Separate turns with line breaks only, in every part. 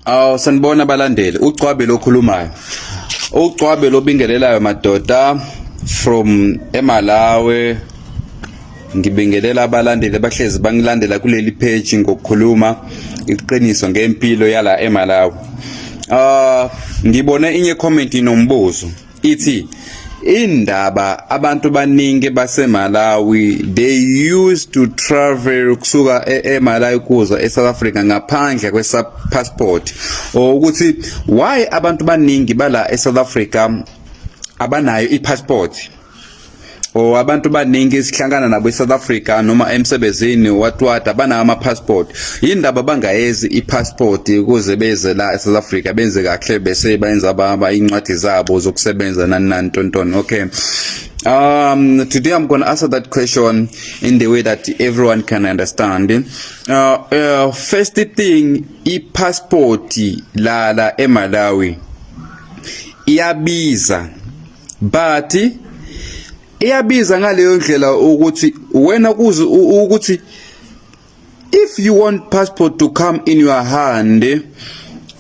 Aw, sanibona balandeli, uGcwabe lokhulumayo. UGcwabe lobingelelayo madoda from eMalawi. Ngibingelela abalandeli abahlezi bangilandela kuleli page ngokukhuluma iqiniso ngempilo yala eMalawi. Ah, ngibone inye comment inombuzo. Ithi indaba abantu baningi baseMalawi, they used to travel kusuka eMalawi kuza eSouth Africa ngaphandle kwe passport, or ukuthi why abantu baningi bala eSouth Africa abanayo i-passport, or abantu baningi sihlangana nabo eSouth Africa noma emsebenzini, what what, abanawo ama-passport, yindaba bangayezi i-passport ukuze beze la eSouth Africa benze kahle bese bayenza baba incwadi zabo zokusebenza, nani nani, tontoni. Okay, today I'm going to answer that question in the way that everyone can understand. First thing, i-passport la eMalawi iyabiza, but iyabiza ngaleyo ndlela ukuthi wena kuze ukuthi if you want passport to come in your hand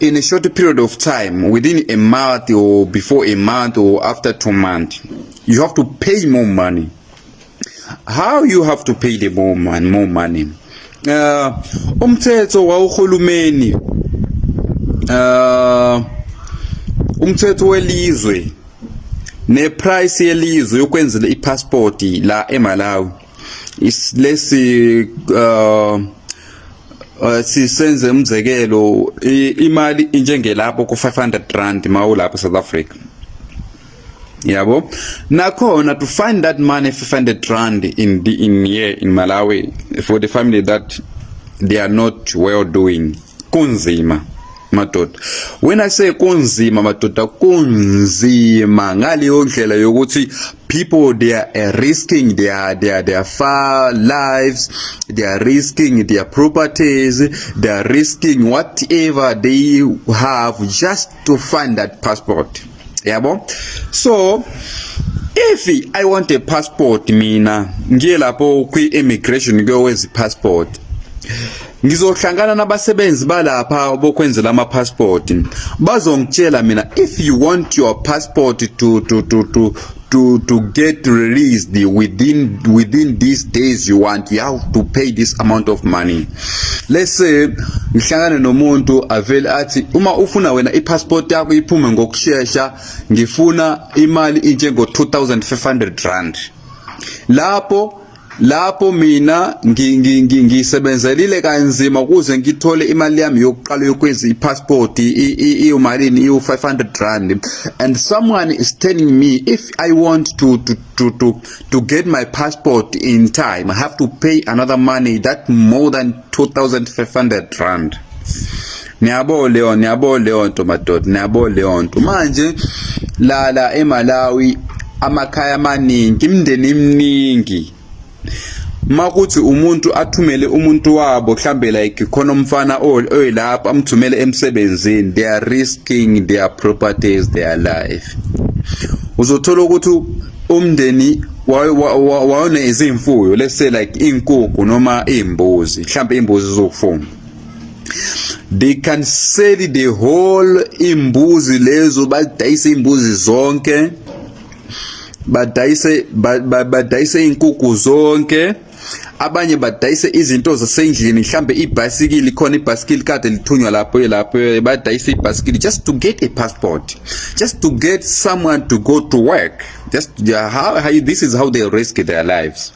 in a short period of time, within a month or before a month or after 2 months, you have to pay more money. How you have to pay the more money, more money? Umthetho wawuhulumeni, umthetho welizwe neprice yelizwe yokwenzela ipassport la eMalawi lesi sisenze umzekelo, imali injengelapho ku R500 mawulapho South Africa, yabo. Nakhona to find that money, R500 in here in Malawi, for the family that they are not well doing, kunzima madoda. When I say kunzima madoda, kunzima ngaleyo ndlela yokuthi people, they are risking their far lives, they are risking their properties, they are risking whatever they have just to find that passport, yabo. So if I want a passport, mina ngiye lapho kwi-immigration kuyowenza i-passport, ngizohlangana nabasebenzi balapha bokwenzela ama-passport. Bazongitshela mina, if you want your passport to get released within these days you want, you have to pay this amount of money. Let's say ngihlangane nomuntu avele athi uma ufuna wena i-passport yakho iphume ngokushesha, ngifuna imali injengo R2500. Lapho mina ngisebenzelile kanzima ukuze ngithole imali yami yokuqala yokwenza i-passport iyomalini? Iyo R500, and someone is telling me if I want to get my passport in time, I have to pay another money that more than R2500. Niyabo leyo, niyabo leyo nto madoda, niyabo leyo nto. Manje la eMalawi amakhaya amaningi, imindeni eminingi, makuthi umuntu athumele umuntu wabo, mhlambe like khona umfana oyilapho amthumele emsebenzini, they are risking their properties, their life. Uzothola ukuthi umndeni wawune izimfuyo, let's say like inkukhu noma imbuzi, mhlambe imbuzi zokufuna, they can sell the whole imbuzi lezo, badayise imbuzi zonke, badayise inkukhu zonke, abanye badayise izinto zasendlini, mhlambe ibhasikili, khona ibhasikili kade lithunywa lapho, badayise ibhasikili just to get a passport, just to get someone to go to work. Just how this is how they risk their lives.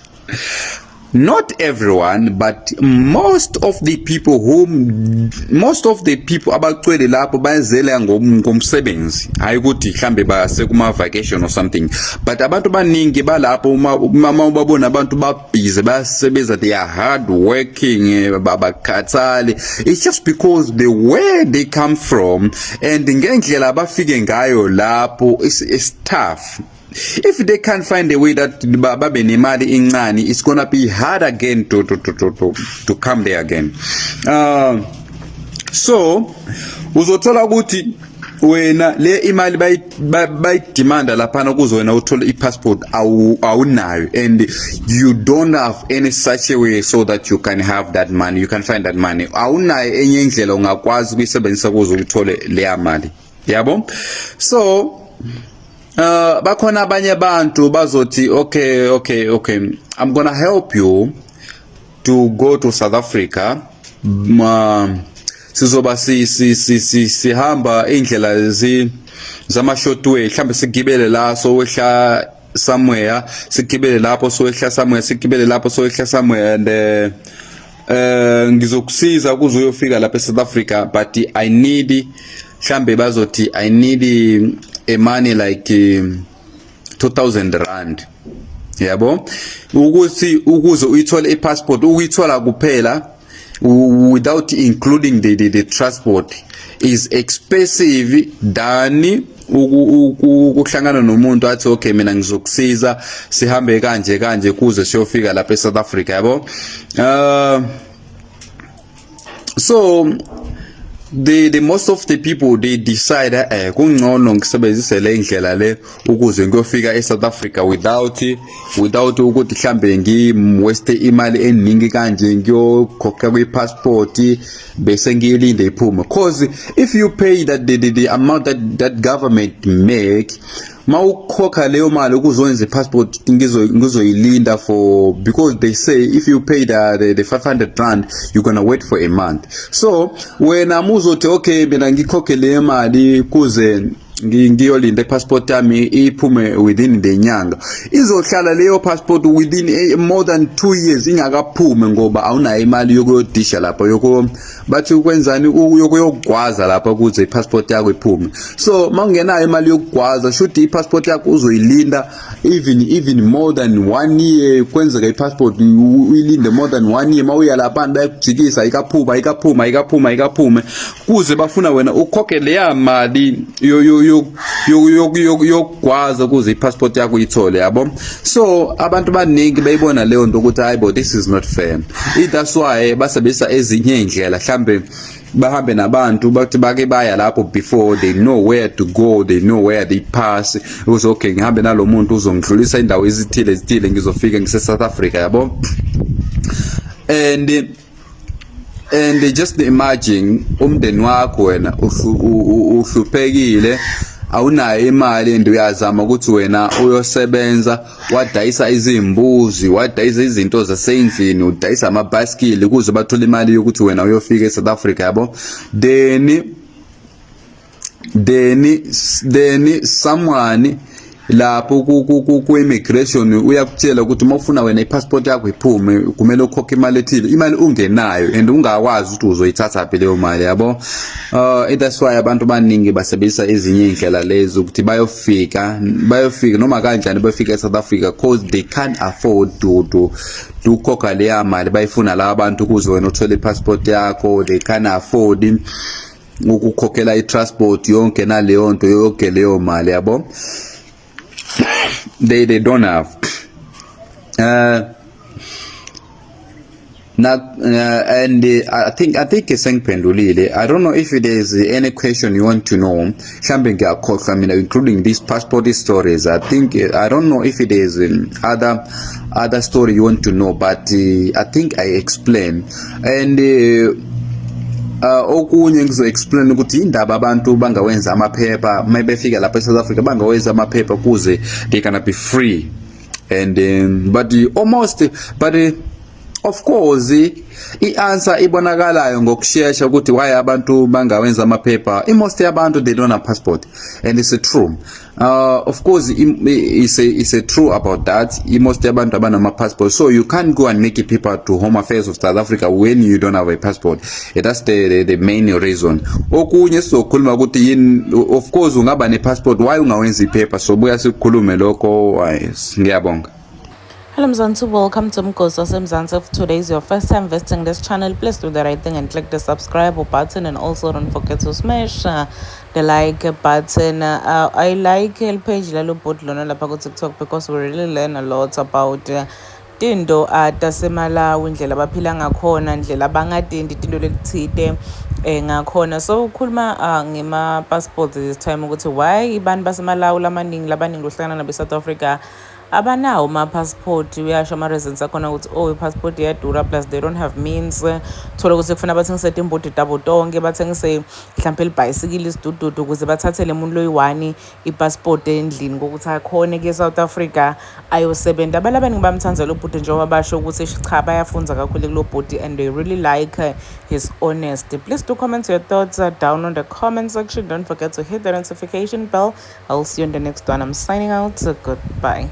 Not everyone, but most of the people whom most of the people abacwele lapho bayazela ngomsebenzi, hayi ukuthi mhlambe base kuma vacation or something, but abantu baningi balapho, uma ubabona abantu babhizi, bayasebenza, they are hard working, babakhathali. It's just because the way they come from and ngendlela abafike ngayo lapho is tough. If they can't find a way that babe nemali incane, it's gonna be hard again to come there again. So uzothola ukuthi Wena le imali bayidemanda laphana ukuze wena uthole i-passport awunayo, and you don't have any such a way so that you can have that money, you can find that money. Awunayo enye indlela ungakwazi ukuyisebenzisa ukuze uthole leya mali, yabo. So bakhona abanye abantu bazothi, Okay, I'm gonna help you to go to South Africa. Ma sizoba si si si si sihamba indlela zi zama short way, mhlambe sigibele la, sowehla somewhere, sigibele lapho, sowehla somewhere, sigibele lapho, sowehla somewhere, and ngizokusiza ukuze uyofika lapha eSouth Africa, but I need, mhlambe bazothi, I need a money like R2000, yabo, ukuthi ukuze uyithole ipassport. Ukuyithola kuphela without including the transport is expensive than ukuhlangana nomuntu athi, "Okay, mina ngizokusiza, sihambe kanje kanje kuze siyofika lapha eSouth Africa," yabo. So the most of the people, they decide, kungcono ngisebenzise le ndlela le ukuze ngiyofika eSouth Africa without ukuthi mhlambe ngi-waste imali eningi kanje ngiyokhokha kwi-passport bese ngiyilinde iphume, 'cause if you pay that the amount that government make, mawukhokha leyo mali ukuze wenze i-passport, ngizoyilinda for, because they say if you pay the R500, you're gonna wait for a month. So wena muzothi, "Okay, mina ngikhokhe leyo mali kuze ngiyolinda ipassport yami iphume within the nyanga," izohlala leyo passport within more than 2 years ingakaphume, ngoba awunayo imali yokuyodisha lapha, yoko bathi ukwenzani, yokuyogwaza lapha ukuze ipassport yakho iphume. So mawungenayo imali yokugwaza, shuthi ipassport yakho uzoyilinda even more than one year. Kwenzeka ipassport uyilinde more than one year, mawuya lapha bayakujikisa, ikaphuma, ikaphuma, ikaphuma, ikaphume, kuze bafuna wena ukhokhe leya mali yokugwaza ukuze ipassport yakho uyithole, yabo. So abantu baningi bayibona leyo nto ukuthi, "Hayibo, this is not fair." That's why basebenzisa ezinye iy'ndlela, mhlambe bahambe nabantu bathi bake baya lapho before, they know where to go, they know where they pass, ukuthi, "Okay, ngihambe nalo muntu, uzongidlulisa indawo ezithile ezithile, ngizofika ngise South Africa," yabo. And just imagine umndeni wakho, wena uhluphekile, awunayo imali, and uyazama ukuthi wena uyosebenza, wadayisa izimbuzi, wadayisa izinto zasendlini, udayisa amabhasikili ukuze bathole imali yokuthi wena uyofika eSouth Africa, yabo. Then someone lapho ku-immigration uyakutshela ukuthi uma ufuna wena ipassport yakho iphume, kumele ukhokhe imali ethile, imali ungenayo and ungakwazi ukuthi uzoyithatha phi leyo mali, yabo. That's why abantu baningi basebenzisa ezinye iy'ndlela lezi ukuthi bayofika noma kanjani, bayofika e-South Africa, 'cause they can't afford to ukhokha leya mali bayifuna laba bantu ukuze wena uthole ipassport yakho. They can't afford ukukhokhela i-transport yonke naleyo nto, yonke leyo mali, yabo. They don't have na and I think sengiphendulile. I don't know if there's any question you want to know. Mhlambe ngiyakhohlwa mina, including these passport stories. I think I don't know if there's other story you want to know, but I think I explain. And okunye ngizo-explain ukuthi indaba abantu bangawenza amaphepha uma befika lapha e-South Africa, bangawenza amaphepha kuze they gonna be free and but almost, but of course i-answer ibonakalayo ngokushesha ukuthi why abantu bangawenza amaphepha. I-most yabantu, they don't have passport, and it's a true, of course it's a true about that. I-most yabantu abanama-passport, so you can't go and make a paper to Home Affairs of South Africa when you don't have a passport. That's the main reason. Okunye sizokhuluma ukuthi yini, of course ungaba ne-passport, why ungawenzi iphepha? So buya sikukhulume lokho. Ngiyabonga.
Hello Mzansi, welcome to Mgosi waseMzansi. If today is your first time visiting this channel, please do the right thing and click the subscribe button, and also don't forget to smash the like button. I like page lalo bot lona lapha ku TikTok because we really learn a lot about Tinto taseMalawi, indlela abaphila ngakhona, indlela abangatendi tinto letitsite ngakhona. So ukhuluma ngema-passports this time ukuthi why abantu baseMalawi lamaningi, labaningi lohlangana nabo e-South Africa abanawo ama-passport. Uyasho ama-reasons akhona ukuthi, oh, i-passport iyadura, plus they don't have means. Thola ukuthi kufuna bathengise timbudi tabo tonke, bathengise mhlawumpe libhayisikili, isidududu, ukuze bathathele umuntu loyi-one i-passport endlini kokuthi akhone kuye e-South Africa ayosebenza. Abantu abaningi bamthanda lo bhuti, njengoba basho ukuthi cha, bayafunza kakhulu kulo bhuti and they really like his honesty. Please do comment your thoughts down on the comment section. Don't forget to hit the notification bell. I'll see you in the next one. I'm signing out. Goodbye.